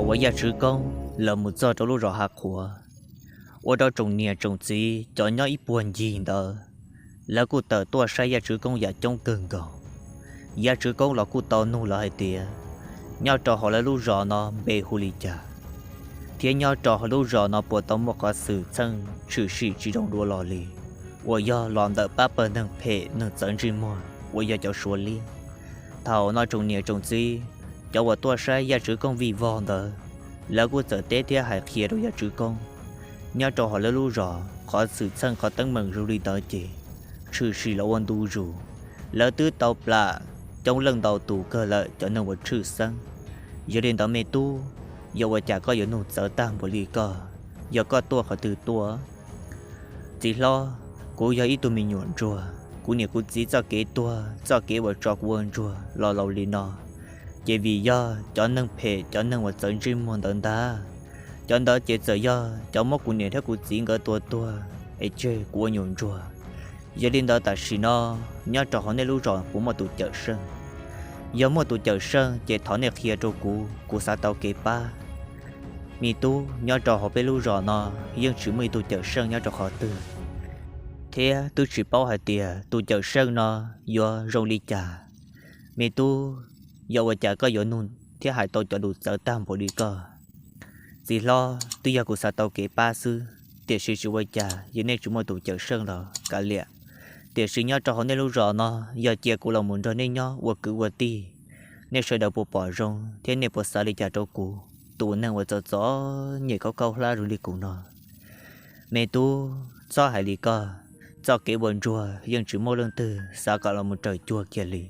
uas Yaj Tswv Koob los mus txog rau lub zos Hav Qhuav, ua rau tsoom niam tsoom txiv cov nyob ib puag ncig ntawd, lawv kuj tawm tuaj saib Yaj Tswv Koob yam coob kawg nkaus. Yaj Tswv Koob los kuj tau nug lawv hais tias, nyob rau hauv lawv lub zos no npe hu li cas, thiab nyob rau hauv lub zos no puas tau muaj qhov xwm txheej tshwm sim tsis zoo dua los li, uas yog los ntawm pab pawg neeg phem neeg txawv ntsej muag uas yog cov Suav liab. Thaum no tsoom niam tsoom txiv, cov uas tuaj saib Yaj Tswv Koob vij vog ntawd, lawv kuj txawm teb thiab hais qhia rau Yaj Tswv Koob, nyob rau hauv lawv lub zos qhov xwm txheej qhov teeb meem zoo li ntawd ces tshwm sim los ua ntu zus, lawv twb tau plam coob leej ntau tus kawg lawm cov neeg uas tshwj xeeb. Yog li ntawd me tub, yog ua cas koj yuav nug txawv tag npaum li koj? Yog koj tuaj qhov twg tuaj? Txiv hlob, kuv yog ib tug me nyuam ntsuag, kuv niam kuv txiv txoj kev tuag txoj kev uas tso kuv ua ntsuag los laus li no, ces vim yog cov neeg phem cov neeg uas txawv ntsej muag ntawd ntag. Cov ntawd ces txawm yog cov muab kuv niam thiab kuv txiv nkawd tua tuag es tseg kuv ua nyuam ntsuag. Yog li ntawd tam sim no nyob rau hauv nej lub zos puas muaj tus cawm seej? Yog muaj tus cawm seej ces thov nej qhia rau kuv, kuv xav tau kev pab. Me tub, nyob rau hauv peb lub zos no yeej tsis muaj ib tug cawm seej nyob rau qhov twg, thiab twb tsis paub hais tias tus cawm seej no yuav zoo li cas. Me tub, yog ua cas koj yuav nug thiab hais tau cov lus txawv tag npaum li koj? Txiv hlob, twb yog kuv xav tau kev pab xwb, tiam sis tsis ua cas, yog nej tsis muaj tus cawm seej los kav liam. Tiam sis nyob rau hauv nej lub zos no, yog cia kuv los mus nrog nej nyob ua kwv ua tij, nej sawv daws puas pom zoo thiab nej puas xav li cas rau kuv, tus neeg uas txom txom nyem khaub khaub hlab zoo li kuv no? Me tub, txhob hais li koj, txoj kev ua ntsuag yeej tsis muaj leej twg xav kom los mus raws cuag kiag li.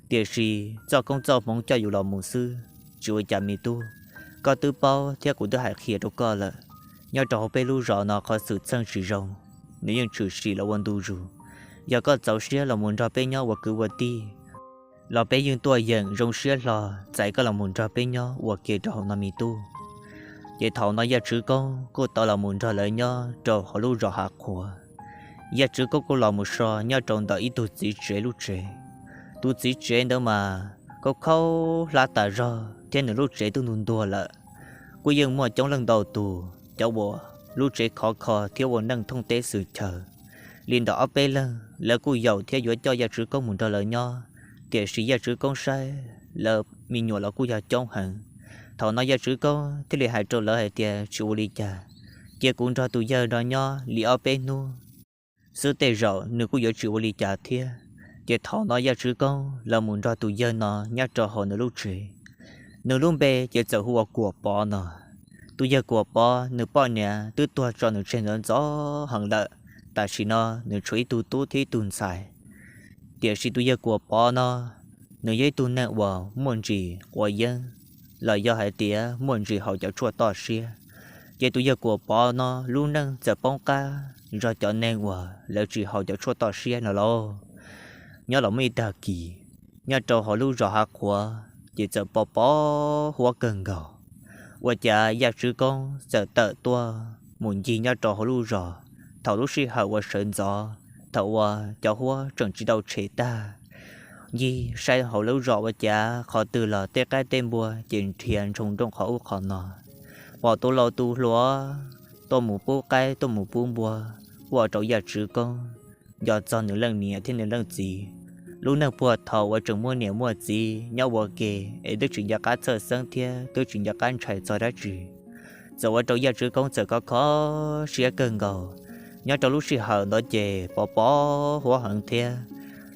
Tiam sis txoj koob txoj hmoov coj yus los mus xwb, tsis ua cas me tub. Koj twb paub thiab kuv twb hais qhia rau koj lawm, nyob rau hauv peb lub zos no qhov xwm txheej tsis zoo, nws yeej tshwm sim los ua ntu zus. Yog koj txaus siab los mus nrog peb nyob ua kwv ua tij, los peb yeej tuaj yeem zoo siab hlo txais koj los mus nrog peb nyob ua ke rau hauv no me tub. Ces thaum no Yaj Tswv Koob kuj tau los mus nrog lawv nyob rau hauv lub zos Hav Qhuav. Yaj Tswv Koob kuj los mus so nyob rau ntawm ib tug txiv tsev lub tsev. Tus txiv tsev ntawd mas khaub khaub hlab tas zog thiab nws lub tsev twb ntuag ntuag lawm. Kuj yeej muaj coob leej ntau tus cov uas lub tsev khov kho thiab ua neej thooj teb xwm chaw. Li ntawm ob peb leeg lawv kuj yaum thiab yuav coj Yaj Tswv Koob mus nrog lawv nyob, tiam sis Yaj Tswv Koob saib lawv me nyuam los kuj yog coob heev. Thaum no Yaj Tswv Koob thiaj li hais rau lawv hais tias, tsis ua li cas, cia kuv nrog tus yawg no nyob li ob peb hnub xwb tej zaum nws kuj yuav tsis ua li cas thiab. Ces thaum no Yaj Tswv Koob los mus nrog tus yawg no nyob rau hauv nws lub tsev. Nws lub npe ces txawm hu ua Kuam Pov no. Tus yawg Kuam Pov nws poj niam twb tuag tso nws tseg ntxov ntxov heev lawm, tam sim no nws tshuav ib tug tub thiab ib tug ntxhais. Tiam sis tus yawg Kuam Pov no, nws yog ib tug neeg uas muaj ntsis quav yeeb, los yog hais tias muaj ntsis haus cov tshuaj toj siab. Ces tus yawg Kuam Pov no lub neej txawm poob qab zog cov neeg uas lawv tsis haus cov tshuaj toj siab no lauj. Nyob los muaj ib tag kis, nyob rau hauv lub zos Hav Qhuav ces txawm pos pos huab kawg nkaus. Ua cas Yaj Tswv Koob txawm tawm tuaj mus ncig nyob rau hauv lub zos, thaum lub sij hawm uas sawv ntxov, thaum uas cov huab tseem tsis tau tshem tag, ncig saib hauv lub zos ua cas qhov twg los tej qaib tej npua ces nrhiav ntshoo nrooj qhov ub qhov no. Pom tus laus tus hluas tuaj mus pub qaib tuaj mus pub npua, ua rau Yaj Tswv Koob nco txog nws leej niam thiab nws leej txiv. Lub neej puag thaum uas tseem muaj niam muaj txiv nyob ua ke es twb tsis nco qab txhawj xeeb thiab twb tsis nco qab ntshai txog dab tsi, txawm ua rau Yaj Tswv Koob txawm kho kho siab kawg nkaus. Nyob rau lub sij hawm ntawd ces pos pos huab heev thiab.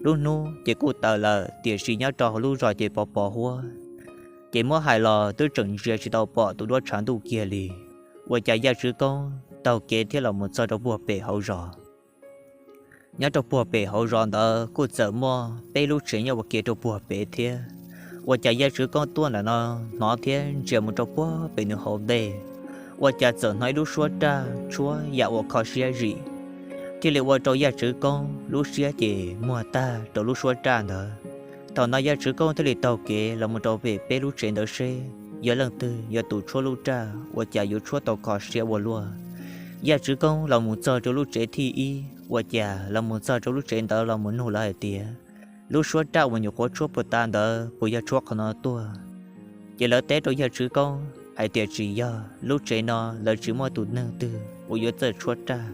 Lub hnub ces kuj tawm lawm, tiam sis nyob rau hauv lub zos ces pos pos huab, ces muab hais los twb tseem ntsia tsis tau pom tus duab tshav ntuj kiag li. Ua cas Yaj Tswv Koob taug kev thiab los mus txog rau puag pem hauv zos. Nyob rau puag pem hauv zos ntawd kuj txawm muaj peb lub tsev nyob ua ke rau puag pem thiab. Ua cas Yaj Tswv Koob tuaj ntawm no hnov thiab ntsia mus rau puag pem nws hauv ntej, ua cas txawm hnov ib lub suab raj tshuab yam uas kho siab zim, thiaj li ua rau Yaj Tswv Koob lub siab ces muag tag rau lub suab raj ntawd. Thaum no Yaj Tswv Koob thiaj li taug kev los mus rau pem peb lub tsev ntawd seb yog leej twg yog tus tshuab lub raj ua cas yuav tshuab tau kho siab ua luaj. Yaj Tswv Koob los mus txog rau lub tsev thib ib, ua cas los mus txog rau lub tsev ntawd los mus nug lawv hais tias, lub suab raj uas nyuam qhuav tshuab puag ta ntawd puas yog tshuab qhov no tuaj? Ces lawv teb rau Yaj Tswv Koob hais tias tsis yog, lub tsev no lawv tsis muaj tus neeg twg uas yuav txawj tshuab raj.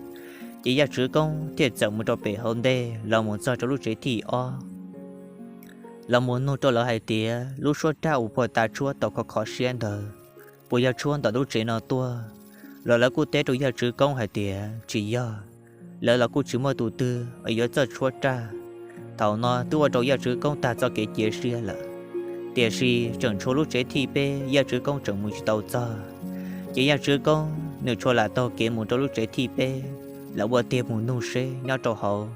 Ces Yaj Tswv Koob thiaj txawm mus rau pem hauv ntej los mus txog rau lub tsev thib ob. Los mus nug rau lawv hais tias lub suab raj uas puag ta tshuab tau kho kho siab ntawd puas yog tshuab ntawm lub tsev no tuaj, los lawv kuj teb rau Yaj Tswv Koob hais tias tsis yog, lawv los kuj tsis muaj tus twg uas yuav txawj tshuab raj. Thaum no twb ua rau Yaj Tswv Koob tag txoj kev cia siab lawm, tiam sis tseem tshuav lub tsev thib peb Yaj Tswv Koob tseem mus tsis tau txog. Ces Yaj Tswv Koob nws tsuas lam taug kev mus rau lub tsev thib peb, lawv ua tiag mus nug seb nyob rau hauv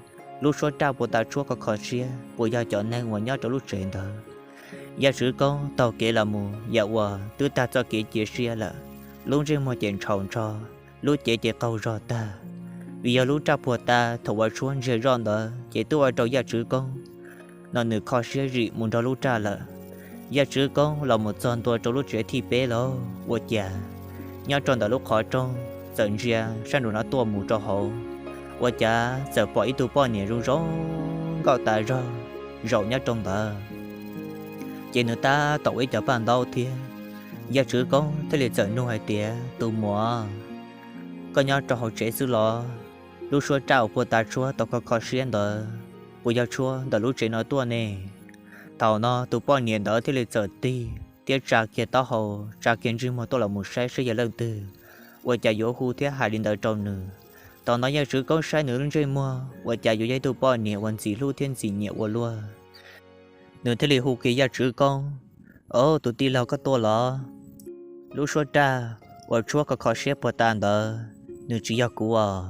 lub suab raj puag ta tshuab kho kho siab puas yog cov neeg uas nyob rau lub tsev ntawd. Yaj Tswv Koob taug kev los mus yam uas twb tag txoj kev cia siab lawm, lub ntsej muag ces ntshaus ntsho, lub cev ces qaug zog tag. Vim yog lub raj puag ta thaum uas tshuab ntsiag zoj ntawd ces twb ua rau Yaj Tswv Koob no nws kho siab zim mus nrog lub raj lawm. Yaj Tswv Koob los mus txog ntua rau lub tsev thib peb lawm ua cas nyob rau ntawm lub qhov rooj txawm ntsia sab nraum no tuaj mus rau hauv, ua cas txawm pom ib tug poj niam zoo zoo nkauj tas zog zaum nyob rau ntawd. Ces nws tab tom ua ib co paj ntaub thiab. Yaj Tswv Koob thiaj li txawm nug hais tias, Tus muam, koj nyob rau hauv tsev xwb los? Lub suab raj uas puag ta tshuab tau kho kho siab ntawd puas yog tshuab ntawm lub tsev no tuaj ne? Thaum no tus poj niam ntawd thiaj li txawm tig thiab tsa kiag taub hau, tsa kiag ntsej muag tuaj los mus saib seb yog leej twg ua cas yuav hu thiab hais li ntawd rau nws. Thaum no Yaj Tswv Koob saib nws lub ntsej muag ua cas yuav yog ib tug poj niam uas ntxim hlub thiab ntxim nyiam ua luaj. Nws thiaj li hu kiag Yaj Tswv Koob, Au, tus tij laug, koj tuaj los? Lub suab raj uas tshuab kho kho siab puag ta ntawd nws tsis yog kuv os,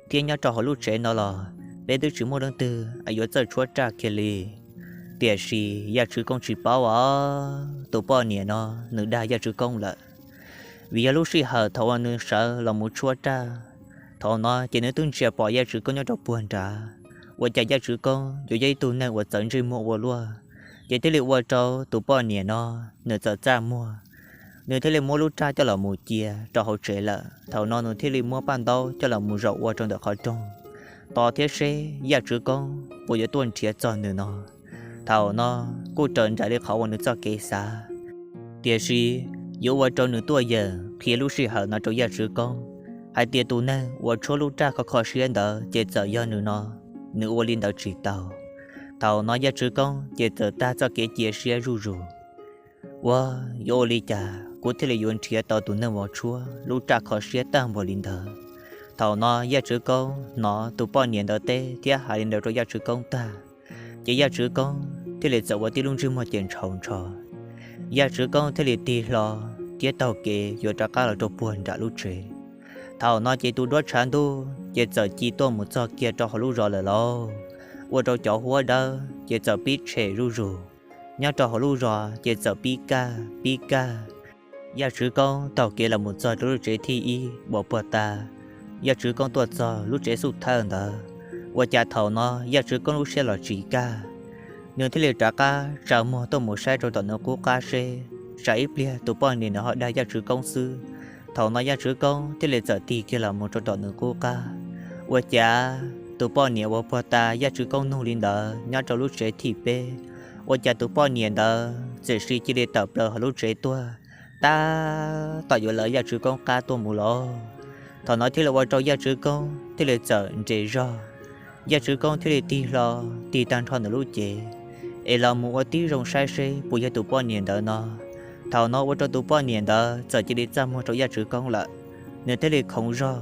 thiab nyob rau hauv lub tsev no los peb twb tsis muaj leej twg es yuav txawj tshuab raj kiag li. Tiam sis Yaj Tswv Koob tsis paub os, tus poj niam no nws dag Yaj Tswv Koob lawm. Vim yog lub sij hawm thaum uas nws sawv los mus tshuab raj, thaum no ces nws twb ntsia pom Yaj Tswv Koob nyob rau puag nrad, ua cas Yaj Tswv Koob yuav yog ib tug neeg uas txawv ntsej muag ua luaj. Ces thiaj li ua rau tus poj niam no nws txawm txaj muag, nws thiaj li muab lub raj coj los mus cia rau hauv tsev lawm. Thaum no nws thiaj li muab paj ntaub coj los mus zaum ua rau ntawm qhov rooj, tos thiab seb Yaj Tswv Koob puas yuav tuaj nrhiav txog nws no. Thaum no kuj raws nraim li qhov uas nws txoj kev xav, tiam sis yuav ua rau nws tuaj yeem qhia lub sij hawm no rau Yaj Tswv Koob hais tias tus neeg uas tshuab lub raj kho kho siab ntawd ces txawm yog nws no, nws ua li ntawd tsis tau. Thaum no Yaj Tswv Koob ces txawm tag txoj kev cia siab zuj zus. Ua, yuav ua li cas kuv thiaj li yuav nrhiav tau tus neeg uas tshuab lub raj kho siab tag npaum li ntawd? Thaum no Yaj Tswv Koob hnov tus poj niam ntawd teb thiab hais li ntawd rau Yaj Tswv Koob tag, ces Yaj Tswv Koob thiaj li txawm ua tib lub ntsej muag ces ntshaus ntsho. Yaj Tswv Koob thiaj li tig hlo thiab taug kev yuav rov qab los rau puag nram lub tsev. Thaum no ces tus duab tshav ntuj ces txawm ci tuaj mus txog kiag rau hauv lub zos lawm lauj, ua rau cov huab dawb ces txawm pib tshem zuj zus. Nyob rau hauv lub zos ces txawm pib kaj pib kaj. Yaj Tswv Koob taug kev los mus txog rau lub tsev thib ib uas puag ta Yaj Tswv Koob tuaj txog lub tsev xub thawj ntawd, ua cas thaum no Yaj Tswv Koob lub siab los tsis kaj. Nws thiaj li rov qab tsa muag tuaj mus saib rau tom nws qub qab seb tsam ib pliag tus poj niam nws ho dag Yaj Tswv Koob xwb. Thaum no Yaj Tswv Koob thiaj li txawm tig kiag los mus rau tom nws qub qab, ua cas tus poj niam uas puag ta Yaj Tswv Koob nug li ntawd nyob rau lub tsev thib peb, ua cas tus poj niam ntawd txawm cia li tawm plaws hauv lub tsev tuaj, tab tom yuav lawv Yaj Tswv Koob qab tuaj mus lauj. Thaum no thiaj li ua rau Yaj Tswv Koob thiaj li txawm nres zog. Yaj Tswv Koob thiaj li tig hlo, tig tag nrho nws lub cev es los mus ua tib zoo saib seb puas yog tus poj niam ntawd no. Thaum no ua rau tus poj niam ntawd txawm cia li txaj muag rau Yaj Tswv Koob lawm. Nws thiaj li khoov zog,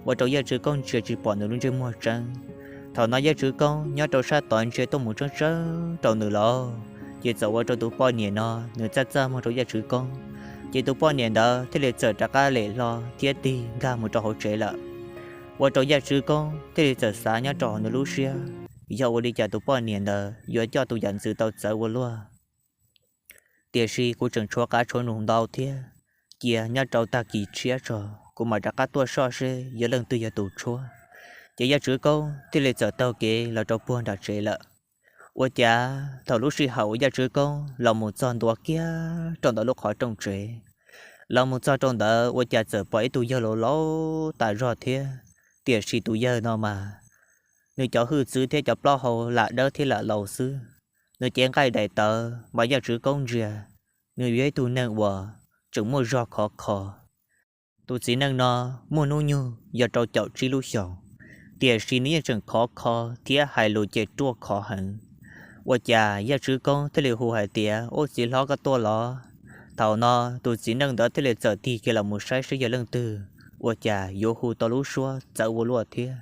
ua rau Yaj Tswv Koob ntsia tsis pom nws lub ntsej muag tseeb. Thaum no Yaj Tswv Koob nyob rau sab tod ntsia tuaj mus tseeb tseeb rau nws lawm, ces txawm ua rau tus poj niam no nws txaj txaj muag rau Yaj Tswv Koob, ces tus poj niam ntawd thiaj li txawm rov qab lem hlo thiab tig nkag mus rau hauv tsev lawm. Ua rau Yaj Tswv Koob thiaj li txawm xav nyob rau hauv nws lub siab, yog ua li cas tus poj niam ntawd yuav coj tus yam ntxwv tau txawv ua luaj. Tiam sis kuv tseem tshuav qav tshuav nus ntau thiab, cia nyob rau tag kis tshiab tso kuv mam rov qab tuaj soj seb yog leej twg yog tus tshuab. Ces Yaj Tswv Koob thiaj li txawm taug kev los rau puag nram tsev lawm. Ua cas thaum lub sij hawm uas Yaj Tswv Koob los mus txog ntua kiag rau ntawm lub qhov rooj tsev, los mus txog rau ntawd ua cas txawm pom ib tug yawg laus laus tas zog thiab, tiam sis tus yawg no mas nws cov hwj txwv thiab cov plaub hau lam dawb thiab lam laus xwb. Nws cev nqaij daim tawv mas Yaj Tswv Koob ntsia nws yog ib tug neeg uas tseem muaj zog khov kho. Tus txiv neej no muaj hnub nyoog yog rau caum tsib lub xyoos, tiam sis nws yeej tseem khov kho thiab hais lus ces ruaj khov heev. Ua cas Yaj Tswv Koob thiaj li hu hais tias, Ub, txiv hlob, koj tuaj los? Thaum no tus txiv neej ntawd thiaj li txawm tig kiag los mus saib seb yog leej twg, ua cas yuav hu tau lub suab txawv ua luaj thiab.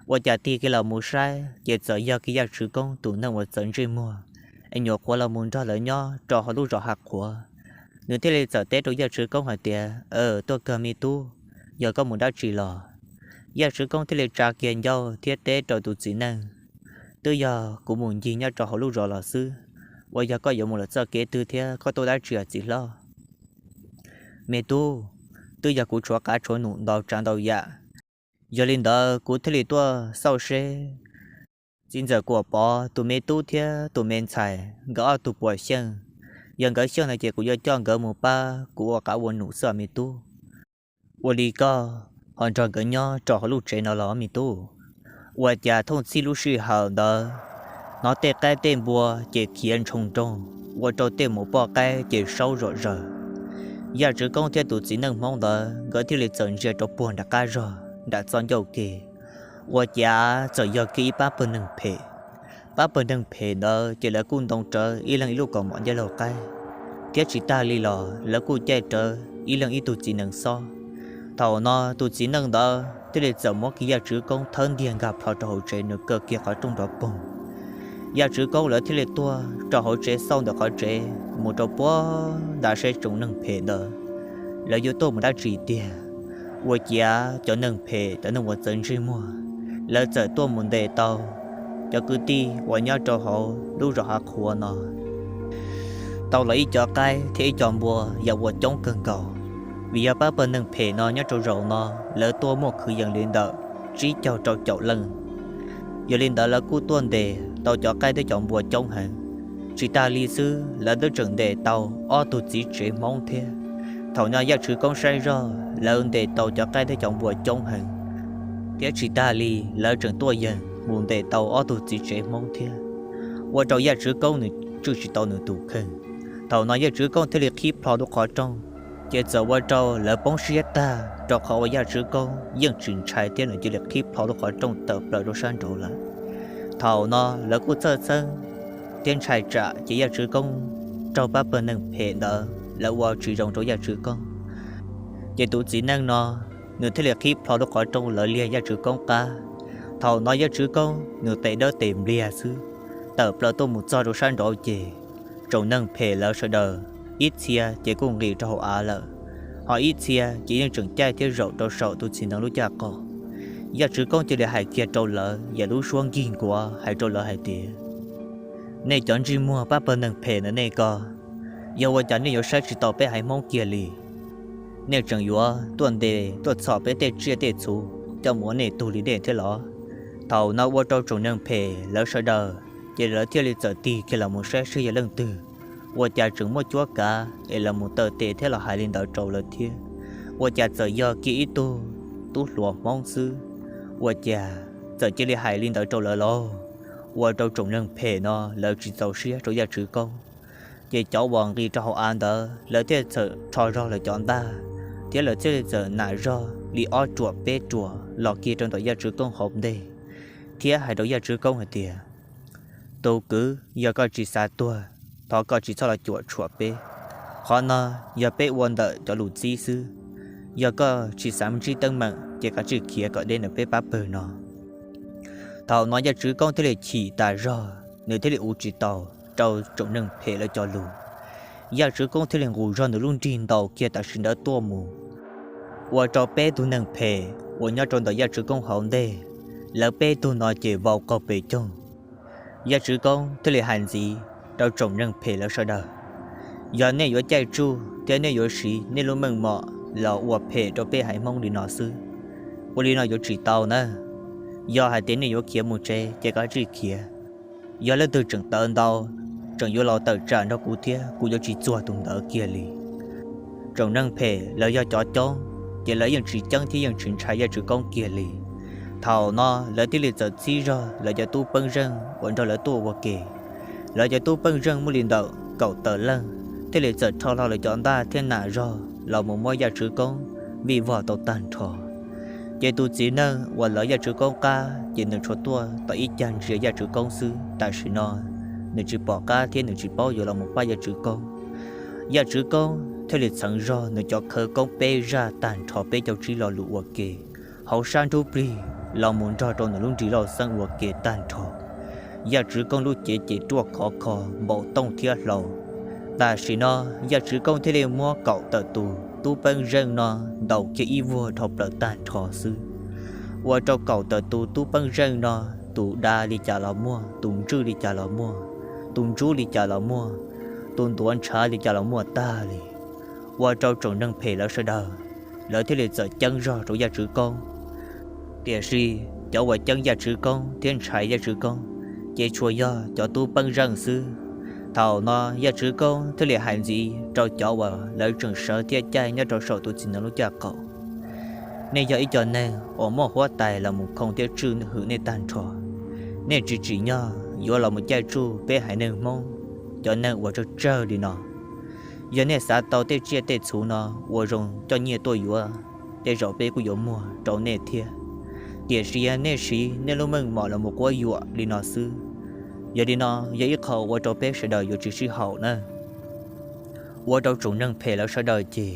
Ua cas tig kiag los mus saib ces txawm yog kiag Yaj Tswv Koob tus neeg uas txawv ntsej muag es nyuam qhuav los mus nrog lawv nyob rau hauv lub zos Hav Qhuav. Nws thiaj li txawm teb rau Yaj Tswv Koob hais tias, Tuaj kawg me tub, yog koj mus dab tsi los? Yaj Tswv Koob thiaj li tsa kiag ncauj thiab teb rau tus txiv neej, Twb yog kuv mus ncig nyob rau hauv lub zos los xwb. Ua yog koj yuav mus lawm txoj kev twg thiab koj tuaj dab tsi os txiv hlob? Me tub, twb yog kuv tshuav qav tshuav num ntau tsav ntau yam, yog li ntawd kuv thiaj li tuaj xauj seb txiv ntxawm Kuam Pov tus me tub thiab tus me ntxhais nkawd ob tug puas xyeej. Yog nkawd xyeej no ces kuv yuav coj nkawd mus pab kuv ua qav ua num xwb os me tub. Ua li koj ho nrog nkawd nyob rau hauv lub tsev no los me tub? Ua cas thooj txhij lub sij hawm ntawd hnov tej qaib tej npua ces khiav ntshoo nroog, ua rau tej mus poj qaib ces saub zom zaws. Yaj Tswv Koob thiab tus txiv neej Hmoob ntawd nkawd thiaj li txawm ntsia rau puag nram qab zog nram txoj ncauj ke, ua cas txawm yog kiag ib pab pawg neeg phem. Pab pawg neeg phem ntawd ces lawv kuj ntoo rawv ib leeg ib lub kaus mom ncauj laug qaib, thiab tsis tag li los lawv kuj caij rawv ib leeg ib tug txiv nees xob. Thaum no tus txiv neej ntawd thiaj li txawm muab kiag Yaj Tswv Koob thawb ntiag nkag plho rau hauv tsev, nws kaw kiag qhov rooj nrov poog. Yaj Tswv Koob lawv thiaj li tuaj rau hauv tsev xauj ntawm qhov tsev mus rau puag nram seb tsoom neeg phem ntawd lawv yuav tuaj mus dab tsi tiag. Ua ciav cov neeg phem, cov neeg uas txawv ntsej muag, lawv txawm tuaj mus ntes tau cov kwv tij uas nyob rau hauv lub zos Hav Qhuav no tau los ib co qaib thiab ib co npua yam uas coob kawg nkaus. Vim yog pab pawg neeg phem no nyob rau zaum no lawv tuaj muaj kwv yees li ntawm tsib caug rau caum leej. Yog li ntawd lawv kuj tuaj ntes tau cov qaib thiab cov npua coob heev. Tsis tag li xwb, lawv twb tseem ntes tau ob tug txiv tsev Hmoob thiab. Thaum no Yaj Tswv Koob saib zog lawv ntes tau cov qaib thiab cov npua coob heev, thiab tsis tag li lawv tseem tuaj yeem mus ntes tau ob tug txiv tsev Hmoob thiab, ua rau Yaj Tswv Koob nws tswj tsis tau nws tus kheej. Thaum no Yaj Tswv Koob thiaj li qhib plho lub qhov rooj, ces txawm ua rau lawv poob siab tag, rau qhov uas Yaj Tswv Koob yeej tsis ntshai thiab nws cia li qhib plho lub qhov rooj tawm plaws rau sab nraud lawm. Thaum no lawv kuj txhawj txheeb thiab ntshai tsam ces Yaj Tswv Koob raug pab pawg neeg phem ntawd lawv ua tsis zoo rau Yaj Tswv Koob. Ces tus txiv neej no nws thiaj li qhib plho lub qhov rooj lawv liag Yaj Tswv Koob qab. Thaum no Yaj Tswv Koob nws tes dawb tes npliag xwb, tawm plaws tuaj mus txog rau sab nraud ces tsoom neeg phem lawv sawv daws ib txhia ces kuj nqis rau hauv av lawm, ho ib txhia ces yeej tseem caij thiab zaum rau saum tus txiv neej lub caj qaum. Yaj Tswv Koob cia li hais kiag rau lawv yam lub suab nkig nkuav hais rau lawv hais tias, Nej cov ntsej muag pab pawg neeg phem ntawm nej ko, yog ua cas nej yuav saib tsis tau peb haiv Hmoob kiag li? Nej tseem yuav tuaj ntes tuaj txhom peb tej tsiaj tej txhu coj mus ua nej tug li nej thiab los? Thaum no ua rau tsoom neeg phem lawv sawv daws ces lawv thiaj li txawm tig kiag los mus saib seb yog leej twg, ua cas tseem muaj cuab kav es los mus taw tes thiab los hais li ntawd rau lawv thiab. Ua cas txawm yog kiag ib tug tub hluas Hmoob xwb, ua cas txawm cia li hais li ntawd rau lawv lauj? Ua rau tsoom neeg phem no lawv tsis txaus siab rau Yaj Tswv Koob, ces cov uas nqis rau hauv av ntawd lawv thiaj txawm rho zog lawv cov ntaj, thiab lawv thiaj li txawm nam zog li ob ruam peb ruam los kiag rau ntawm Yaj Tswv Koob hauv ntej, thiab hais rau Yaj Tswv Koob hais tias, Tus kwv, yog koj tsis xav tuag, thov koj tsis txhob los cuam tshuam peb. Qhov no yog peb ua ntawm cov lus txib xwb. Yog koj tsis xav ntsib teeb meem ces kav tsij khiav kom deb ntawm peb pab pawg no. Thaum no Yaj Tswv Koob thiaj li chim tas zog, nws thiaj li ua tsis tau rau tsoom neeg phem lawv cov lus. Yaj Tswv Koob thiaj li nqus zog nws lub nrig ntaus kiag tam sim ntawd tuaj mus, ua rau peb tug neeg phem uas nyob rau ntawm Yaj Tswv Koob hauv ntej, lawv peb tug no ces vau qaug pes coog. Yaj Tswv Koob thiaj li hais ntxiv rau tsoom neeg phem lawv sawv daws, Yog nej yuav caij tsuj thiab nej yuav siv nej lub meej mom los ua phem rau peb haiv Hmoob li no xwb, ua li no yuav tsis tau na. Yog hais tias nej yuav khiav mus tsev ces kav tsij khiav. Yog leej twg tseem tawv ntau, tseem yuav los tawm tsam nrog kuv thiab kuv yuav tsis txuag tus ntawd kiag li. Tsoom neeg phem lawv yog cov coob, ces lawv yeej tsis ceeb thiab yeej tsis ntshai Yaj Tswv Koob kiag li. Thaum no lawv thiaj li txawm txib zog lawv cov tub peej zeej uas nrog lawv tuaj ua ke. Lawv cov tub peej zeej muaj li ntawm kaum tawm leej, thiaj li txawm rho hlo lawv cov ntaj thiab nam zog los mus muab Yaj Tswv Koob vij vog tau tag nrho. Ces tus txiv neej uas lawv Yaj Tswv Koob qab ces nws tsuas tuaj tom ib cag ntsia Yaj Tswv Koob xwb. Tam sim no nws tsis pom qab thiab nws tsis paub yuav los mus pab Yaj Tswv Koob. Yaj Tswv Koob thiaj li txheev zog nws cov khawv koob peb zaj tag nrho peb caug tsib lo lus ua ke hauv sab ntsuj plig los mus nrog rau nws lub nrig lauj xeeb ua ke tag nrho. Yaj Tswv Koob lub cev ces ruaj khov kho npaum tooj thiab hlau. Tam sim no Yaj Tswv Koob thiaj li muab kaum tawm tus tub peeb zeej no ntaus kiag ib vuag dhau plaws tag nrho xwb. Ua rau kaum tawm tus tub peeb zeej no, tus da li cas los muaj, tus ntswj li cas los muaj, tus ntsub li cas los muaj, tus ntuav ntshav li cas los muaj tag li. Ua rau tsoom neeg phem lawv sawv daws, lawv thiaj li txawm ceeb zog rau Yaj Tswv Koob. Tiam sis cov uas ceeb Yaj Tswv Koob thiab ntshai Yaj Tswv Koob ces tsuas yog cov tub peeb zeej xwb. Thaum no Yaj Tswv Koob thiaj li hais ntxiv rau cov uas lawv tseem sawv thiab caij nyob rau saum tus txiv neej lub caj qaum: Nej yog ib co neeg uas muaj huab tais los mus khoo thiab tswj hwm nej tag nrho. Nej tsis tsim nyog yuav los mus caij tsuj peb haiv neeg Hmoob, cov neeg uas tsawg tsawg li no. Yog nej xav tau tej tsiaj tej txhu no ua zoo coj nyiaj tuaj yuav, tej zaum peb kuj yuav muag rau nej thiab. Tiam sis nej siv nej lub meej mom los mus quab yuam li no xwb, yog li no yog ib qho ua rau peb sawv daws yuav tsis sib haum na. Ua rau tsoom neeg phem lawv sawv daws ces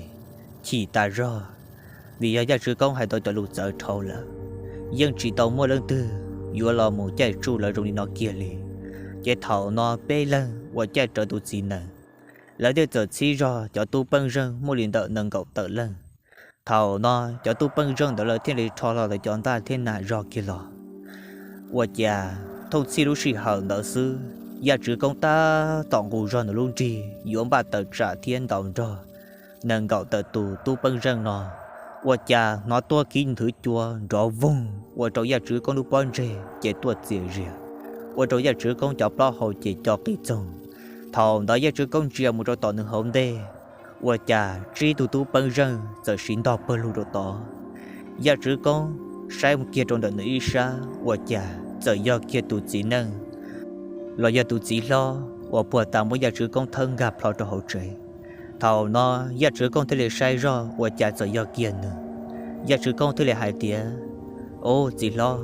chim tas zog, vim yog Yaj Tswv Koob hais tau cov lus txawv dhau lawm, yeej tsis tau muaj leej twg yuav los mus caij tsuj lawv zoo li no kiag li. Ces thaum no peb leeg uas caij rawv tus txiv neej, lawv thiaj txawm txhib zog cov tub peeb zeej muaj li ntawm nees nkaum tawm leej. Thaum no cov tub peeb zeej ntawd lawv thiaj li rho hlo lawv cov ntaj thiab nas zog kiag los. Ua cas thooj txhij lub sij hawm ntawd xwb, Yaj Tswv Koob tab tom nqus zog nws lub nrig yuav npaj tawm tsam thiab ntaus nrog nees nkaum tawm tus tub peeb zeej no, ua cas hnov tuaj kiv nthwv cua nrov voog ua rau Yaj Tswv Koob lub pob ntseg ces tuaj txias zias, ua rau Yaj Tswv Koob cov plaub hau ces co qis txoog. Thaum ntawd Yaj Tswv Koob ntsia mus rau tom nws hauv ntej, ua cas tsib tug tub peeb zeej txawm siv ntog pawg lug rau tod. Yaj Tswv Koob saib mus kiag rau ntawm nws ib sab, ua cas txawm yog kiag tus txiv neej los yog tus txiv hlob uas puag ta muab Yaj Tswv Koob thawb nkag plho rau hauv tsev. Thaum no Yaj Tswv Koob thiaj li saib zog ua cas txawm yog kiag nws. Yaj Tswv Koob thiaj li hais tias, Ub, txiv hlob,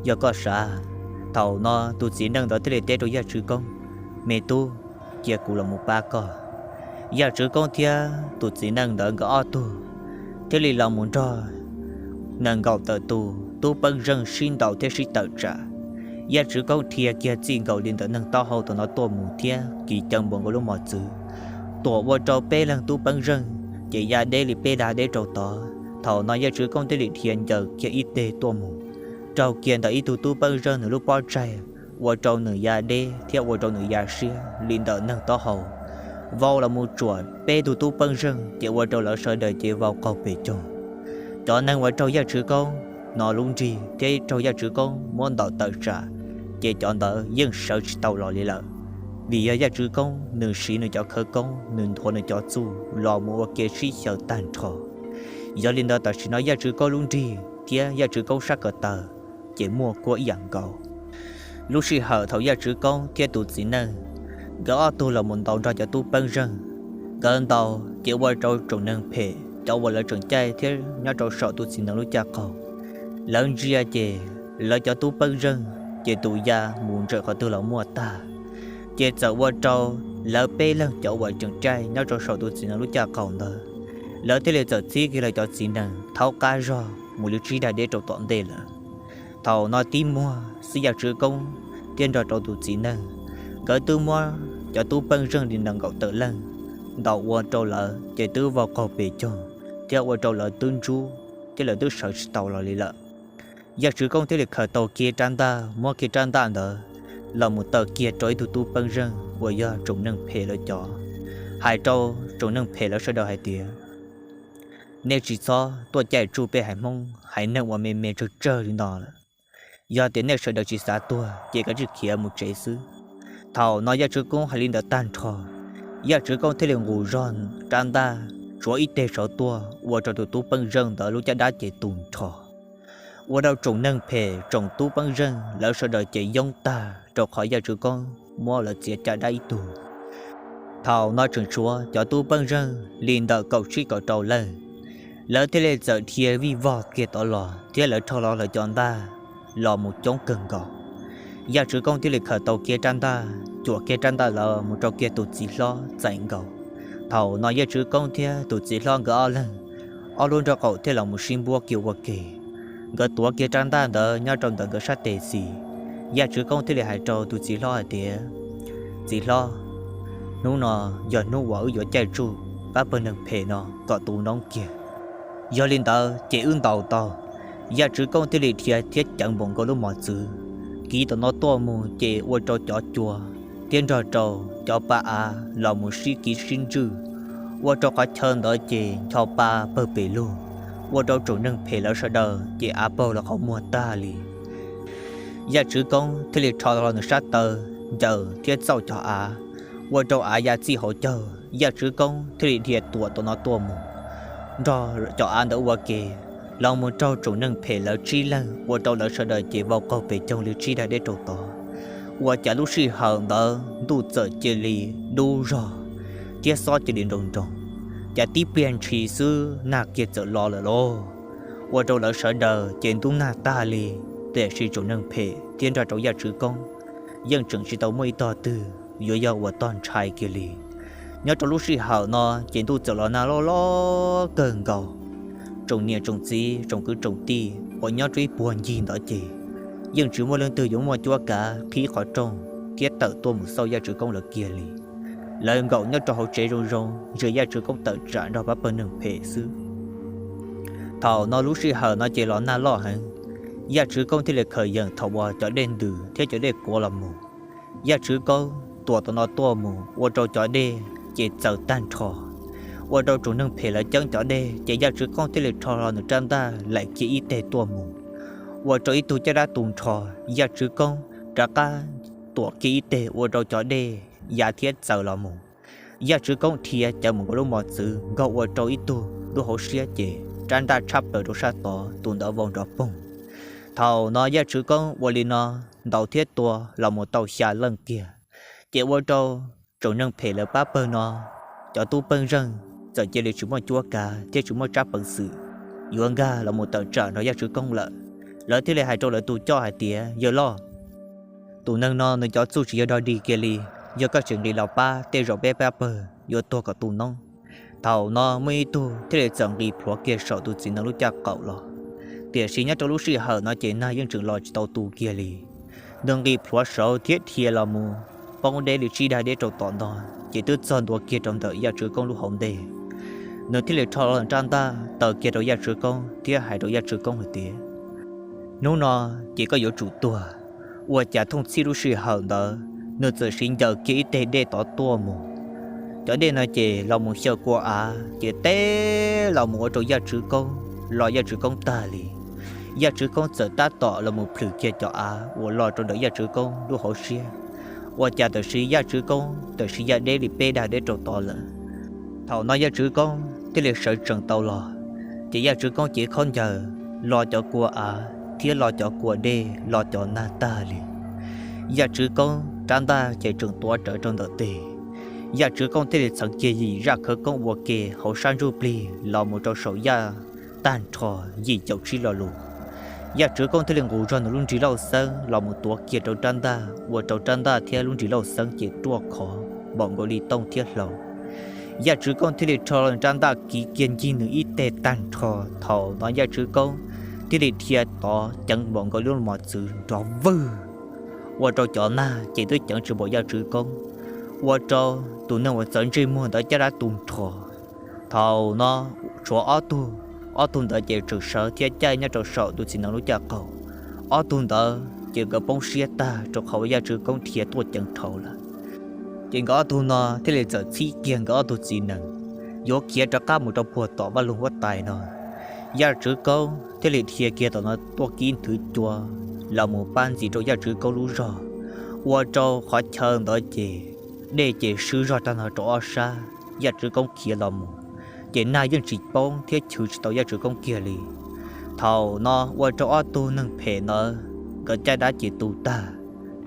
yog koj sav. Thaum no tus txiv neej ntawd thiaj li teb rau Yaj Tswv Koob, Me tub, cia kuv los mus pab koj. Yaj Tswv Koob thiab tus txiv neej ntawd nkawd ob tug thiaj li los mus nrog nees nkaum tawm tus tub peeb zeej sib ntaus thiab sib tawm tsam. Yaj Tswv Koob dhia kiag txij nkaus li ntawm neeg taub hau tom no tuaj mus thiab kiv caw npuas nkaus lub mos txwv, tuam ua rau peb leeg tub peeb zeej ces ya deb li peb dag deb rau tod. Thaum no Yaj Tswv Koob thiaj li dhia ncaws kiag ib teg tuaj mus raug kiag ntawm ib tug tub peeb zeej nws lub pob tsaig, ua rau nws ya deb thiab ua rau nws ya siab li ntawm neeg taub hau. Vau los mus tsuam peb tug tub peeb zeej ces ua rau lawv sawv daws ces vau qaug pes coog. Cov neeg uas raug Yaj Tswv Koob no lub nrig thiab raug Yaj Tswv Koob muab ntaus tawm tsam, ces cov ntawd yeej sawv tsis tau los li lawm. Vim yog Yaj Tswv Koob nws siv nws cov khawv koob, nws nthuav nws cov txuj los mus ua ke sib xyaw tag nrho. Yog li ntawd tam sim no Yaj Tswv Koob lub nrig thiab Yaj Tswv Koob sab ko taw ces muaj kuab ib yam nkaus. Lub sij hawm thaum Yaj Tswv Koob thiab tus txiv neej nkawd ob tug los mus ntaus nrog cov tub peeb zeej, nkawd ntaus ces ua rau tsoom neeg phem cov uas lawv tseem caij thiab nyob rau saum tus txiv neej lub caj qaum, lawv ntsia ces lawv cov tub peeb zeej ces tus ya mus ntsawm qhov twg los muaj tag. Ces txawm ua rau lawv peb leeg cov uas tseem caij nyob rau saum tus txiv neej lub caj qaum ntawd, lawv thiaj li txawm txhib kiag lawv cov txiv neej thaub qab zog mus li tsib dag deb rau tom ntej lawm. Thaum no tib muag xwb Yaj Tswv Koob thiab nrog rau tus txiv neej, nkawd twb muab cov tub peej zeej li nees nkaum tawm leej ntaus ua rau lawv ces twb vau qaug pes coog thiab ua rau lawv twb ntsub thiab lawv twb sawv tsis tau los li lawm. Yaj Tswv Koob thiaj li khaws tau kiag rab ntaj, muab kiag rab ntaj ntawd los mus taw kiag rau ib tug tub peej zeej uas yog tsoom neeg phem lawv cov, hais rau tsoom neeg phem lawv sawv daws hais tias, Nej tsis txhob tuaj caij tsuj peb haiv Hmoob haiv neeg uas me me tsawg tsawg li no lawm. Yog tias nej sawv daws tsis xav tuag ces kav tsij khiav mus tsev xwb. Thaum no Yaj Tswv Koob hais li ntawd tag nrho, Yaj Tswv Koob thiaj li nqus zog rab ntaj tsuav ib teg saud tuaj ua rau tus tub peej zeej ntawd lub caj dab ces tu nrho. Ua rau tsoom neeg phem tsoom tub peej zeej lawv sawv daws ces yoob tag rau qhov Yaj Tswv Koob muab lawv txiav caj dab ib tug. Thaum no tseem tshuav cov tub pej xeem li ntawm kaum tsib kaum rau leej, lawv thiaj li txawm dhia vij vog kiag tod los thiab lawv rho hlo lawv cov ntaj los mus coob kawg nkaus. Yaj Tswv Koob thiaj li khaws tau kiag rab ntaj, cuam kiag rab ntaj los mus rau kiag tus txiv hlob txais nkaus. Thaum no Yaj Tswv Koob thiab tus txiv hlob nkawd ob leeg, ob lub nraub qaum thiaj los mus sib npuab kiag ua ke. Nkawd tuav kiag rab ntaj ntawd nyob rau ntawm nkawd sab tes xis, Yaj Tswv Koob thiaj li hais rau tus txiv hlob hais tias, Txiv hlob, hnub no yog hnub uas wb yuav caij tsuj pab pawg neeg phem no kom tu noob kiag. Yog li ntawd ces wb ntaus tau. Yaj Tswv Koob thiaj li dhia thiab ceev npaum nkaus lub mos txwv kiv tom no tuaj mus ces ua rau cov cua thiab nrog rau cov pa av los mus sib kiv sib ntswj, ua rau qhov chaw ntawd ces ncho pa pawg pes lug, ua rau tsoom neeg phem lawv sawv daws ces av paug lawv qhov muag tag li. Yaj Tswv Koob thiaj li rho hlo nws sab taw ncaws thiab txauj cov av, ua rau av ya txij hauv caug. Yaj Tswv Koob thiaj li dhia tuam tom no tuaj mus nrog cov av ntawd ua ke los mus raug tsoom neeg phem lawv tsib leeg, ua rau lawv sawv daws ces vau qaug pes coog li tsib daim deb rau tod. Ua cas lub sij hawm ntawd ntuj txawm cia li dub zog thiab xob cia li nroo nroo, cas tib pliag ntshis xwb nag kiag txawm los lawm lauj. Ua rau lawv sawv daws ces ntub nag tag li, tiam sis tsoom neeg phem thiab nrog rau Yaj Tswv Koob yeej tseem tsis tau muaj ib tog twg yuav yog uas tog ntshai kiag li. Nyob rau lub sij hawm no ces ntuj txawm los nag loj loj kawg nkaus. Tsoom niam tsoom txiv tsoom kwv tsoom tij uas nyob rau ib puag ncig ntawd ces yeej tsis muaj leej twg yuav muaj cuab kav qhib qhov rooj thiab tawm tuaj mus xauj Yaj Tswv Koob lawv kiag li. Lawv nkaum nyob rau hauv tsev zoo zoo ntsia Yaj Tswv Koob tawm tsam nrog pab pawg neeg phem xwb. Thaum no lub sij hawm no ces los nag loj heev, Yaj Tswv Koob thiaj li khaws yees thaum uas cov dej ntws thiab cov dej kuav los mus. Yaj Tswv Koob tuam tom no tuaj mus ua rau cov dej ces txaws tag nrho, ua rau tsoom neeg phem lawv ceeb cov dej ces Yaj Tswv Koob thiaj li rho hlo nws rab ntaj laim kiag ib teg tuaj mus, ua rau ib tug caj dab tu nrho. Yaj Tswv Koob rov qab tuam kiag ib teg ua rau cov dej ya thiab txaws los mus. Yaj Tswv Koob dhia ceev mus nkaus lub mos txwv nkaug ua rau ib tug lub hauv siab ces rab ntaj tshab plaws rau sab tod, tus ntawd vau nrov poog. Thaum no Yaj Tswv Koob ua li no ntaus thiab tua los mus tau xya leej kiag, ces ua rau tsoom neeg phem lawv pab pawg no cov tub pej xeem txawm cia li tsis muaj cuab kav thiab tsis muaj tsab peev xwm yuav nkag los mus tawm tsam nrog Yaj Tswv Koob lawm. Lawv thiaj li hais rau lawv tus coj hais tias, Yawg loj, tus neeg no nws cov txuj tsis yog dog dig kiag li, yog koj tsis nqis los pab tej zaum peb pab pawg yuav tuag kom tu noob. Thaum no muaj ib tug thiaj li txawm nqis plhuav kiag saum tus txiv nees lub caj qaum los, tiam sis nyob rau lub sij hawm no ces nag yeej tseem los tsis tau tu kiag li. Nws nqis plhuav saud thiab dhia los mus poob deb li tsib daim deb rau tom no, ces twb txog ntua kiag rau ntawm Yaj Tswv Koob lub hauv ntej. Nws thiaj li rho rab ntaj taw kiag rau Yaj Tswv Koob thiab hais rau Yaj Tswv Koob hais tias, Hnub no ces koj yuav tsum tuag. Ua cas thooj txhij lub sij hawm ntawd nws txawm siv ncaws kiag ib teg dej tod tuaj mus. Cov dej no ces los mus xyaw kua av ces teb los mus ua rau Yaj Tswv Koob lo Yaj Tswv Koob tag li. Yaj Tswv Koob txawm tab tom los mus plhws kiag cov av uas lo rau ntawm Yaj Tswv Koob lub hauv siab. Ua cas tam sim Yaj Tswv Koob tam sim ya deb li peb daim deb rau tod lawm. Thaum no Yaj Tswv Koob thiaj li sawv tsees tau los, ces Yaj Tswv Koob cev khaub ncaws lo cov kua av thiab lo cov kua dej lo cov nag tag li. Yaj Tswv Koob rab ntaj ces tseem tuav rawv rau ntawm tes. Yaj Tswv Koob thiaj li txheev kiag yim zaj khawv koob ua ke hauv sab ntsuj plig los mus rau saum yaj tag nrho yim caum tsib lo lus. Yaj Tswv Koob thiaj li nqus zog nws lub nrig lauj xeeb los mus tuav kiag rau rab ntaj, ua rau rab ntaj thiab lub nrig lauj xeeb ces ruaj khov npaum nkaus li tooj thiab hlau. Yaj Tswv Koob thiaj li rho rab ntaj kiv kiag ncig nws ib teg tag nrho. Thaum no Yaj Tswv Koob thiaj li dhia tod ceev npaum nkaus lub mos txwv nrov vwg, ua rau cov nag ces twb ceev tsis npaum Yaj Tswv Koob, ua rau tus neeg uas txawv ntsej muag ntawd caj dab tu nrho. Thaum no tshuav ob tug, ob tug ntawd ces tseem sawv thiab caij nyob rau saum tus txiv nees lub caj qaum. Ob tug ntawd ces nkawd poob siab tag rau qhov uas Yaj Tswv Koob dhia tuaj ceev dhau lawm. Ces nkawd ob tug no thiaj li txawm txhib kiag nkawd ob tug txiv nees yuav khiav rov qab mus rau puag tom vaj loog huab tais no. Yaj Tswv Koob thiaj li dhia kiag tom no tuaj kib nthwv cua los mus pab ntxiv rau Yaj Tswv Koob lub zog, ua rau qhov chaw ntawd ces dej ces swb zog tag nrho rau ob sab. Yaj Tswv Koob khiav los mus ces nag yeej tsis poob thiab chwv tsis tau Yaj Tswv Koob kiag li. Thaum no ua rau ob tug neeg phem ntawd nkawd caj dab ces tu tag,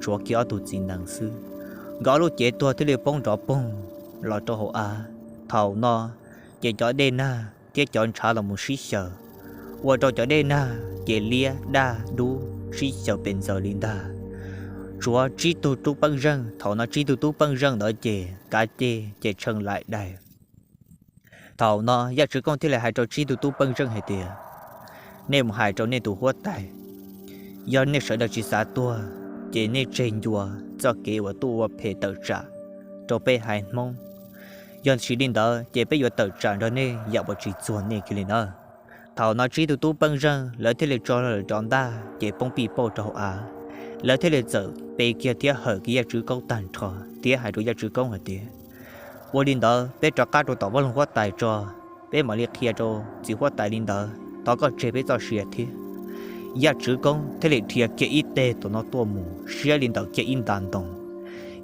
tshuav kiag ob tug txiv nees xwb. Nkawd ob lub cev tuag thiaj li poob nrov poog los rau hauv av. Thaum no ces cov dej nag thiab cov ntshav los mus sib xyaw, ua rau cov dej nag ces liab daj dub sib xyaw pes ntxaws li ntag. Tshuav tsib tug tub peej zeej, thaum no tsib tug tub peej zeej ntawd ces kav cej ces tshee laim daim. Thaum no Yaj Tswv Koob thiaj li hais rau tsib tug tub peej zeej hais tias, nej mus hais rau nej tus huab tais, yog nej sawv daws tsis xav tuag, ces nej tseg ncua txoj kev uas tuaj ua phem tawm tsam rau peb haiv Hmoob. Yog tsis li ntawd ces peb yuav tawm tsam nrog nej yam uas tsis txuag nej kiag li na. Thaum no tsib tug tub peej zeej lawv thiaj li tso lawv cov ntaj ces poob pij pauj rau hauv av. Lawv thiaj li txawm pe kiag thiab hawm kiag Yaj Tswv Koob tag nrho thiab hais rau Yaj Tswv Koob hais tias, ua li ntawd peb rov qab rau tom Vaj Loog huab tais tso, peb mam li qhia rau txiv huab tais li ntawd, thov koj tseg peb txoj sia thiab. Yaj Tswv Koob thiaj li dhia kiag ib teg tom no tuaj mus siab li ntawm kiag ib nta ntoo.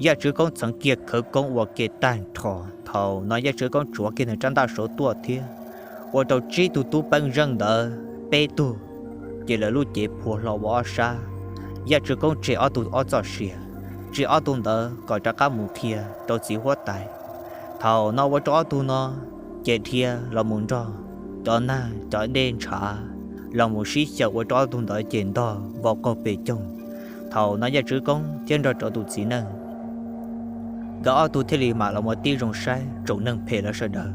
Yaj Tswv Koob txheev kiag khawv koob ua ke tag nrho. Thaum no Yaj Tswv Koob tsuav kiag nws rab ntaj saud tuaj thiab, ua rau tsib tug tub peej zeej ntawd peb tug ces lawv lub cev phua hlo ua ob sab. Yaj Tswv Koob tseg ob tug ob txoj sia, tseg ob tug ntawd kom rov qab mus qhia rau txiv huab tais. Thaum no ua rau ob tug no ces dhia los mus nrog cov nag cov dej ntshav los mus sib xyaw ua rau ob tug ntawd ces ntog vau qaug pes coog. Thaum no Yaj Tswv Koob thiab nrog rau tus txiv neej, nkawd ob tug thiaj li mam los mus tib zoo saib tsoom neeg phem lawv sawv daws,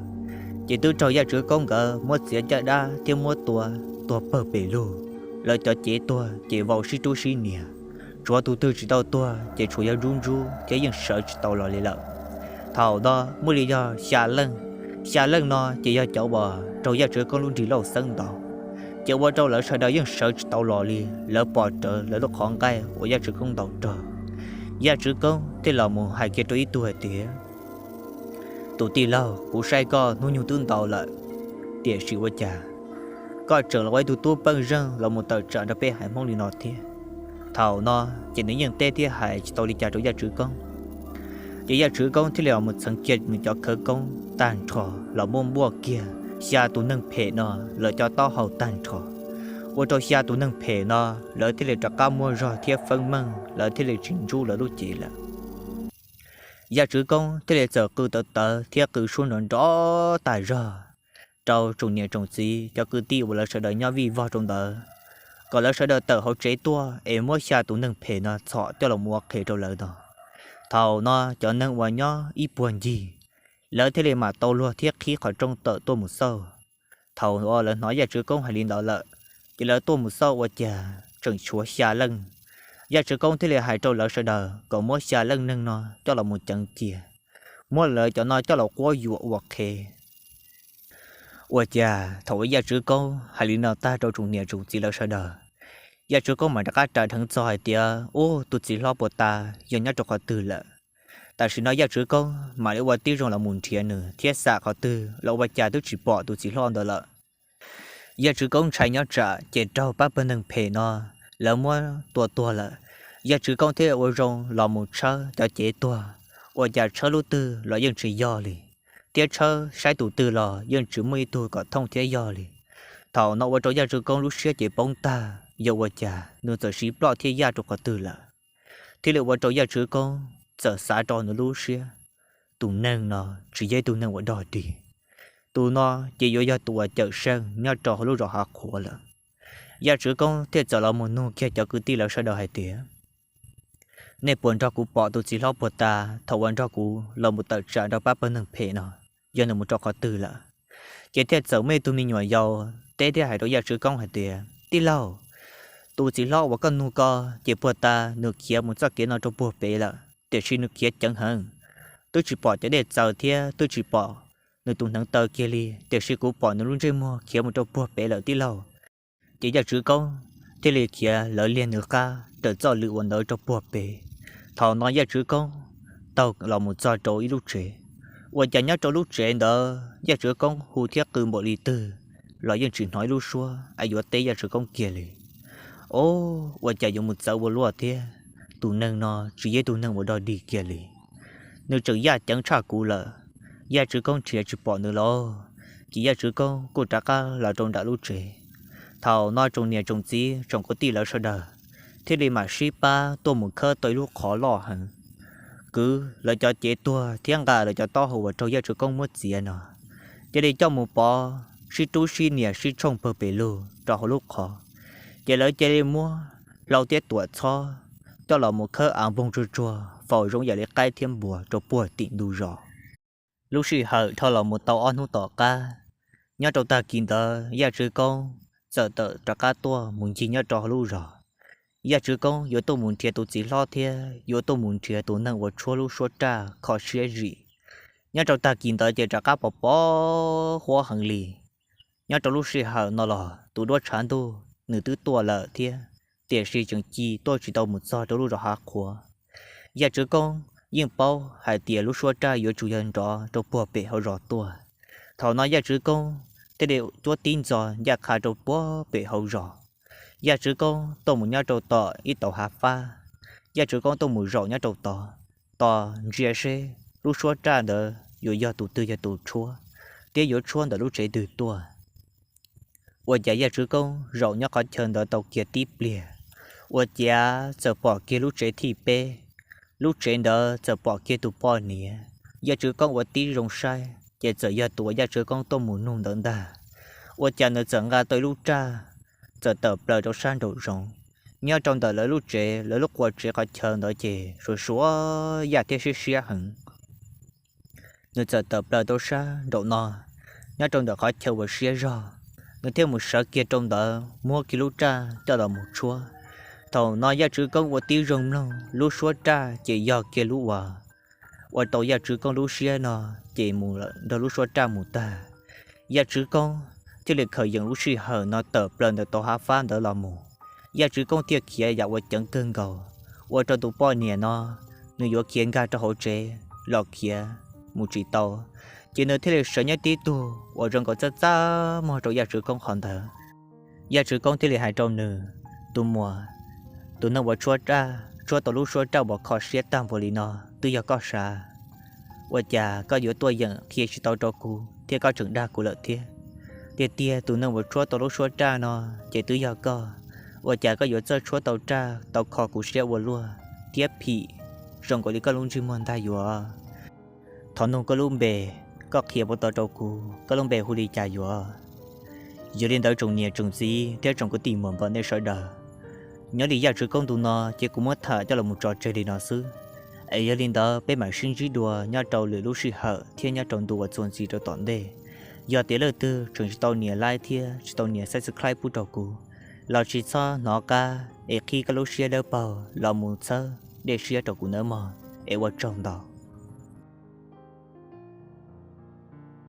ces twb raug Yaj Tswv Koob nkawd muab txiav caj dab thiab muab tua tuag pawg pes lug. Lawv cov cev tuag ces vau sib rub sib nias, tsuav tus twg tsis tau tuag ces tsuas yog ntsub ntsub thiab yeej sawv tsis tau los li lawm. Thaum no muaj li yog xya leej. Xya leej no ces yog cov uas raug Yaj Tswv Koob lub nrig lauj xeeb ntaus, ces ua rau lawv sawv daws yeej sawv tsis tau los li, lawv pom rawv lawv lub qhov nqaij uas Yaj Tswv Koob ntaus rog. Yaj Tswv Koob thiaj los mus hais kiag rau ib tug hais tias, tus tij laug, kuv saib koj hnub nyoog twb ntau lawm, tiam sis ua cas koj tseem los ua ib tug tub peej zeej los mus tawm tsam rau peb haiv Hmoob li no thiab? Thaum no ces nws yeej teb thiab hais tsis tau li cas rau Yaj Tswv Koob. Ces Yaj Tswv Koob thiaj li los mus txheev kiag nws cov khawv koob tag nrho los muab npuaj kiag xya tus neeg phem no lawv cov taub hau tag nrho, ua rau xya tus neeg phem no lawv thiaj li rov qab muaj zog thiab feeb meej, lawv thiaj li tsis ntsub lawv lub cev lawm. Yaj Tswv Koob thiaj li txawm qw tawv tawv thiab qw suab nrov nrov tas zog rau tsoom niam tsoom txiv cov kwv tij uas lawv sawv daws nyob vij vog rau ntawd, kom lawv sawv daws tawm hauv tsev tuaj es muab xya tus neeg phem no txhom coj los mus ua qhev rau lawv no. Thaum no cov neeg uas nyob ib puag ncig, lawv thiaj li mam tau luag thiab qhib qhov rooj tawm tuaj mus xauj. Thaum uas lawv hnov Yaj Tswv Koob hais li ntawd lawm, ces lawv tuaj mus xauj ua cas tseem tshuav xya leej. Yaj Tswv Koob thiaj li hais rau lawv sawv daws kom muab xya leej neeg no coj los mus ceev cia, muab lawv cov no coj los quab yuam ua qhev. Ua cas thaum uas Yaj Tswv Koob hais li no tag rau tsoom niam tsoom txiv lawv sawv daws, Yaj Tswv Koob mam rov qab ras dheev txog hais tias, ub, tus txiv hlob puag ta yog nyob rau qhov twg lawm? Tam sim no Yaj Tswv Koob mam li ua tib zoo los mus nrhiav nws thiab xam qhov twg los ua cas twb tsis pom tus txiv hlob ntawd lawm. Yaj Tswv Koob ntshai nyob tsam ces raug pab pawg neeg phem no lawv muab tua tuag lawm. Yaj Tswv Koob thiaj ua zoo los mus tshawb cov cev tuag, ua cas tshawb lub twg los yeej tsis yog li, thiab tshawb saib tus twg los yeej tsis muaj ib tug kom thooj thiab yog li. Thaum no ua rau Yaj Tswv Koob lub siab ces poob tag, yog ua cas nws txawm siv ploj thiab yaj rau qhov twg lawm. Thiaj li ua rau Yaj Tswv Koob txawm xav rau nws lub siab, tus neeg no tsis yog ib tug neeg uas dog dig, tus no ces yuav yog tus uas cawm seej nyob rau hauv lub zos Hav Qhuav lawm. Yaj Tswv Koob thiaj txawm los mus nug kiag cov kwv tij lawv sawv daws hais tias, nej puas nrog kuv pom tus txiv hlob puag ta thaum uas nrog kuv los mus tawm tsam nrog pab pawg neeg phem no, yog nws mus rau qhov twg lawm? Ces thiaj txawm muaj ib tug me nyuam yaus teb thiab hais rau Yaj Tswv Koob hais tias, tij laug, tus txiv hlob uas koj nug ko ces puag ta nws khiav mus txoj kev no rau puag pem lawm, tiam sis nws khiav ceev heev, twb tsis pom cov dej txaws thiab twb tsis pom nws tus hneev taw kiag li, tiam sis kuv pom nws lub ntsej muag khiav mus rau puag pem lawm tij laug. Ces Yaj Tswv Koob thiaj li khiav lawv liag nws qab raws txoj lwm uas ntawd rau puag pem. Thaum no Yaj Tswv Koob taug los mus txog rau ib lub tsev, ua cas nyob rau lub tsev ntawd Yaj Tswv Koob hu thiab qw npaum li twg los yeej tsis hnov ib lub suab es yuav teb Yaj Tswv Koob kiag li. Ob, ua cas yuav mus txawv ua luaj thiab, tus neeg no tsis yog tus neeg uas dog dig kiag li, nws tseem yaj ceev tshaj kuv lawm. Yaj Tswv Koob nrhiav tsis pom nws lawm, ces Yaj Tswv Koob kuj rov qab los rau nram lub tsev. Thaum no tsoom niam tsoom txiv tsoom kwv tij lawv sawv daws thiaj li mam sib pab tuaj mus khawb tau ib lub qhov loj heev. kwv lawv cov cev tuag thiab nqa lawv cov taub hau uas raug Yaj Tswv Koob muab txiav no, cia li coj mus pov sib rub sib nias sib tshooj pawg pes lug rau hauv lub qhov. Ces lawv cia li muab hlau thiab tuam txhob coj los mus khawb av npoog tsuag tsuag faus zoo yam li qaib thiab npua rau puag tim ntug zos. Lub sij hawm dhau los mus tau ob hnub tom qab, nyob rau tag kis ntawd Yaj Tswv Koob txawm tawm rov qab tuaj mus ncig nyob rau hauv lub zos. Yaj Tswv Koob yuav tuaj mus nrhiav tus txiv hlob thiab yuav tuaj mus nrhiav tus neeg uas tshuab lub suab raj kho siab zim. Nyob rau tag kis ntawd ces rov qab pos pos huab heev li. Nyob rau lub sij hawm no los tus duab tshav ntuj nws twb tuaj lawm thiab, tiam sis tseem ci tuaj tsis tau mus txog rau lub zos Hav Qhuav. Yaj Tswv Koob yeej paub hais tias lub suab raj yuav tsum yog nrov rau puag pem hauv zos tuaj. Thaum no Yaj Tswv Koob thiaj li cuab tib ntxo ncaj qha rau puag pem hauv zos. Yaj Tswv Koob tuaj mus nyob rau tom ib tauv hav fab. Yaj Tswv Koob tuaj mus zaum nyob rau tod, tos ntsia seb lub suab raj ntawd yuav yog tus twg yog tus tshuab, thiab yuav tshuab ntawm lub tsev twg tuaj. Ua cas Yaj Tswv Koob zaum nyob qhov chaw ntawd tau kiag tib pliag, ua ciav txawm pom kiag lub tsev thib peb. Lub tsev ntawd txawm pom kiag tus poj niam. Yaj Tswv Koob ua tib zoo saib ces txawm yog tus uas Yaj Tswv Koob tuaj mus nug ntawd ntag. Ua cas nws txawm nqa tau ib lub raj, txawm tawm plaws rau sab nraum zoov. Nyob rau ntawm lawv lub tsev, lawv lub qua tsev qhov chaw ntawd ces suav suav yaj thiab siab siab heev. Nws txawm tawm plaws rau sab nraum no, nyob rau ntawm qhov chaw uas siab zog, nws thiaj mus sawv kiag rau ntawd muab kiag lub raj coj los mus tshuab. Thaum no Yaj Tswv Koob ua tib zoo mloog lub suab raj ces yog kiag lub uas ua rau Yaj Tswv Koob lub siab no ces mus lawm nrog lub suab raj mus tag. Yaj Tswv Koob thiaj li khaws yees lub sij hawm no tawm plaws ntawm tauv hav fab ntawd los mus. Yaj Tswv Koob thiaj khiav yam uas ceev kawg nkaus, ua rau tus poj niam no nws yuav khiav nkag rau hauv tsev los khiav mus tsis tau, ces nws thiaj li sawv nyob tib tug uas zoo nkaus txaj txaj muag rau Yaj Tswv Koob qhov ntawd. Yaj Tswv Koob thiaj li hais rau nws, tus muam, tus neeg uas tshuab raj, tshuab tau lub suab raj uas kho siab tag npaum li no twb yog koj sav. Ua cas koj yuav tuaj yeem qhia tsis tau rau kuv thiab koj tseem dag kuv lawm thiab? Tiag tiag tus neeg uas tshuab tau lub suab raj no ces twb yog koj. Ua cas koj yuav txawj tshuab tau raj tau kho kuv siab ua luaj thiab phim zoo nkaus li koj lub ntsej muag ntag yuav? Thov nug koj lub npe, koj qhia puas tau rau kuv, koj lub npe hu li cas yuav? Yog li ntawd tsoom niam tsoom txiv thiab tsoom kwv tij muam npawg nej sawv daws, nyob li Yaj Tswv Koob ntu no ces kuv muab tham coj los tso tseg li no xwb. Es yog li ntawd peb mam sib ntsib dua nyob rau lwm lub sij hawm thiab nyob rau ntu uas txuas ntxiv rau tom ntej. Yog tias leej twg tseem tsis tau nias like thiab tsis tau nias subscribe pub rau kuv los tsis txhob hnov qab es qhib koj lub siab dawb paug los mus txhawb dej siab rau kuv nawb mog. Es ua tsaug ntau.